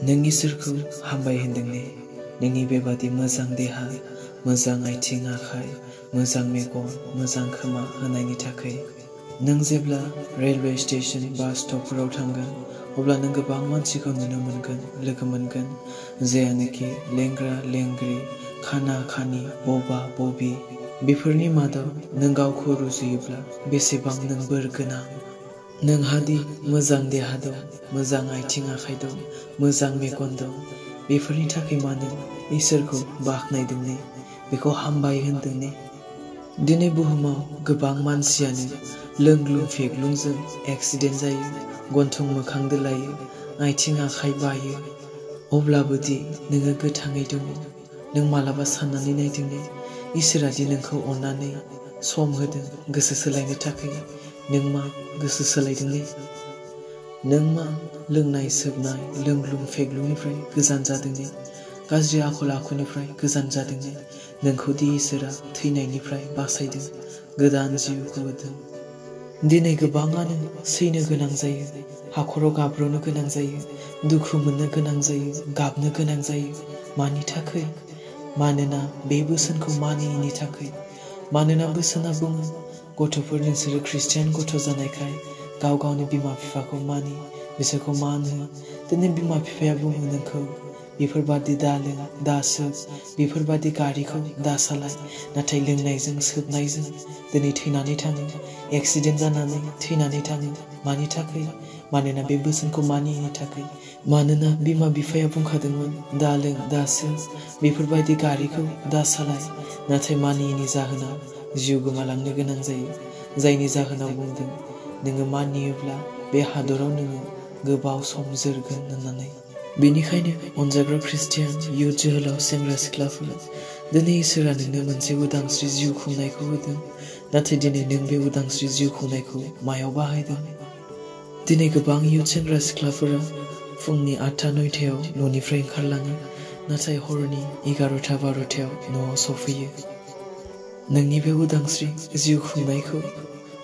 नों इसोरखौ हामबाय होनदों ने नोंनि बेबादि मोजां देहा, मोजां आथिं आखाइ, मोजां मेगन, मोजां खोमा होनायनि थाखाय। नों जेब्ला रेलवे स्टेशन बास स्टपफोराव थांगोन अब्ला नों गोबां मानसिखौ नुनो मोनगोन, लोगो मोनगोन, जायानोखि लेंग्रा लेंग्रि, खाना खानि, बबा बबि। बेफोरनि मादाव नों गावखौ रुजुयोब्ला बेसेबां नों बोर गोनां। नोंहादि मोजां देहा दं, मोजां आथिं आखाइ दं, मोजां मेगन दं, बेफोरनि थाखाय मानो इसोरखौ बाख्नायदों ने, बेखौ हामबाय होनदों ने। दिनै बुहुमाव गोबां मानसियानो लोंग्लुं फेग्लुंजों एक्सिडेन्ट जायो, गन्थं मोखां दोलायो, आथिं आखाइ बायो। अब्लाबो दि नोङो गोथाङै दङ, नों मालाबा साननानै नायदों ने इसोरादि नोंखौ अननानै सम होदों गोसो सोलायनो थाखाय। नों मा गोसो सोलायदों ने? नों मा लोंनाय सोबनाय लोंग्लुं फेग्लुंनिफ्राय गोजान जादों ने? गाज्रि आखल आखुनिफ्राय गोजान जादों ने? नोंखौ दि इसोरा थैनायनिफ्राय बासायदों, गोदान जिउखौ होदों। दिनै गोबाङानो सैनो गोनां जायो, हाखराव गाब्र'नो गोनां जायो, दुखु मोननो गोनां जायो, गाबनो गोनां जायो। मानि थाखाय? मानोना बे बोसोनखौ मानियैनि थाखाय। मानोना बोसोना बुङो, गथ'फोर नोंसोरो ख्रिस्टियान गथ' जानायखाय गाव गावनि बिमा बिफाखौ मानि, बिसोरखौ मान हो। दिनै बिमा बिफाया बुङो नोंखौ बेफोरबादि दा लों, दा सोब, बेफोरबादि गारिखौ दा सालाय। नाथाय लोंनायजों सोबनायजों दिनै थैनानै थाङो, एक्सिडेन्ट जानानै थैनानै थाङो। मानि थाखाय? मानोना बे बोसोनखौ मानियैनि थाखाय। मानोना बिमा बिफाया बुंखादोंमोन दा लों, दा सोब, बेफोरबायदि गारिखौ दा सालाय। नाथाय मानियैनि जाहोनाव जिउ गोमालांनो गोनां जायो, जायनि जाहोनाव बुंदों नोङो मानियोब्ला बे हादराव नोङो गोबाव सम जोरगोन होननानै। बेनिखायनो अनजाग्रा ख्रिस्टियान इयुथ जोहोलाव सेंग्रा सिख्लाफोरा, दिनै इसोरा नोंनो मोनसे उदांस्रि जिउ खुंनायखौ होदों। नाथाय दिनै नों बे उदांस्रि जिउ खुंनायखौ मायाव बाहायदों? दिनै गोबां इयुथ सेंग्रा सिख्लाफोरा फुंनि 8-9 न'निफ्राय ओंखारलाङो, नाथाय हरनि 11-12 न'आव सफैयो। नोंनि बे उदांस्रि जिउ खुंनायखौ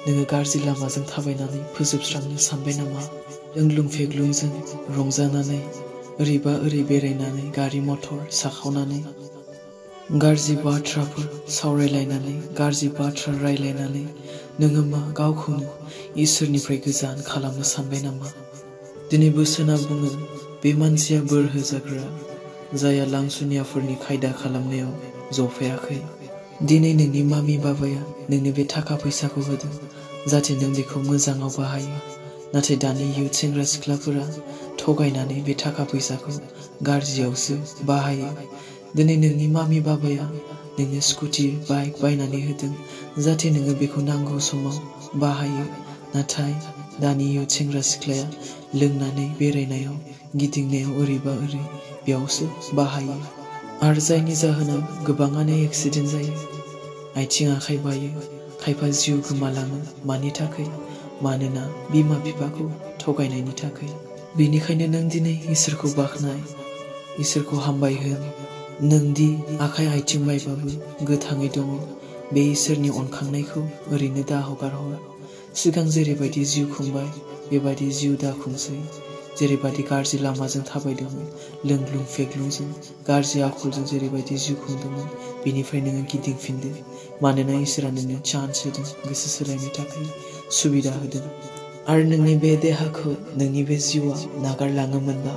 नोङो गाज्रि लामाजों थाबायनानै फोजोबस्रांनो सानबाय नामा? लोंग्लुं फेग्लुंजों रंजानानै ओरैबा ओरै बेरायनानै गारि मटर साखावनानै, गाज्रि बाथ्राफोर सावरायलायनानै, गाज्रि बाथ्रा रायलायनानै नोङो मा गावखौनो इसोरनिफ्राय गोजान खालामनो सानबाय नामा? दिनै बोसोना बुङो, बे मानसिया बोर होजाग्रा जायहा लांसुनियाफोरनि खायदा खालामनायाव जफायाखै। दिनै नोंनि मामि बाबाया नोंनो बे थाखा फैसाखौ होदों जाहाथे नों बेखौ मोजाङाव बाहायो। नाथाय दानि इयुथ सेंग्रा सिख्लाफोरा थगायनानै बे थाखा फैसाखौ गाज्रियावसो बाहायो। दिनै नोंनि मामि बाबाया नोंनो स्कुटि बाइक बायनानै होदों जाहाथे नोङो बेखौ नांगौ समाव बाहायो। नाथाय दानि इयुथ सेंग्रा सिख्लाया लोंनानै बेरायनायाव, गिदिंनायाव ओरैबा ओरै बेयावसो बाहायो। आरो जायनि जाहोनाव गोबाङानो एक्सिडेन्ट जायो, आथिं आखाइ बायो, खायफा जिउ गोमालाङो। मानि थाखाय? मानोना बिमा बिफाखौ थगायनायनि थाखाय। बेनिखायनो नों दिनै इसोरखौ बाख्नाय, इसोरखौ हामबाय होन। नोंदि आखाइ आथिं बायबाबो गोथाङै दङ, बे इसोरनि अनखांनायखौ ओरैनो दा हगार हर। सिगां जेरैबायदि जिउ खुंबाय बेबायदि जिउ दा खुंसै। जेरैबायदि गाज्रि लामाजों थाबायदोंमोन, लोंग्लुं फेग्लुंजों, गाज्रि आखलजों जेरैबायदि जिउ खुंदोंमोन, बेनिफ्राय नोङो गिदिंफिनदो। मानोना इसोरा नोंनो चान्स होदों, गोसो सोलायनो थाखाय सुबिदा होदों। आरो नोंनि बे देहाखौ, नोंनि बे जिउआ नागारलाङोमोनबा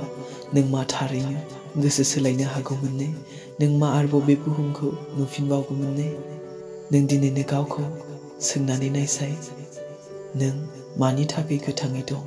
नों मा थारैनो गोसो सोलायनो हागौमोन ने? नों मा आरोबाव बे बुहुमखौ नुफिनबावगौमोन ने? नों दिनैनो गावखौ सोंनानै नायसाय, नों मानि थाखाय गोथाङै दं?